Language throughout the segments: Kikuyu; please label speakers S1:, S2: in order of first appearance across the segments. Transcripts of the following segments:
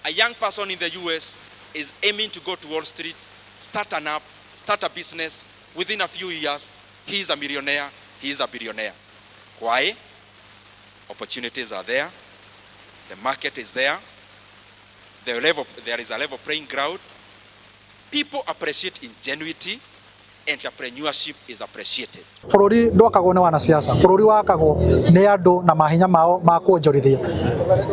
S1: A young person in the US is aiming to go to Wall Street, start an app, start a business. Within a few years, he is a millionaire, he is a billionaire. Why? Opportunities are there, the market is there, there is a level playing ground. People appreciate ingenuity, entrepreneurship is appreciated.
S2: Bũrũri ndwakagwo nĩ wanasiasa, bũrũri wakagwo nĩ andũ na mahinya mao ma kuonjorithia.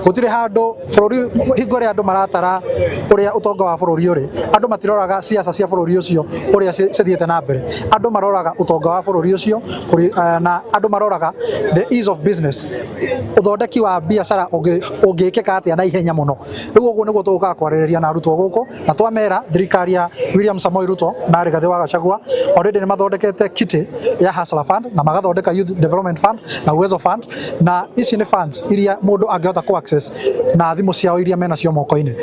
S2: Gũtirĩ handũ bũrũri hingo ĩrĩa andũ maratara ũrĩa ũtonga wa bũrũri ũrĩ, andũ matiroraga siasa cia bũrũri ũcio ũrĩa cithiĩte na mbere. Andũ maroraga ũtonga wa bũrũri ũcio na andũ maroraga the ease of business, ũthondeki wa biacara ũngĩkĩka atĩa na ihenya mũno. Rĩu ũguo nĩguo tũgũkaga kwarĩrĩria na arutwo gũkũ, na twamera thirikari ya William Samoei Ruto na Rigathĩ wa Gachagua already nĩ mathondekete kitty ya Hustler Fund na magathondeka Youth Development Fund na Uwezo Fund, na ici nĩ funds iria mũndũ angĩhota ku access na thimũ ciao iria menacio moko-inĩ.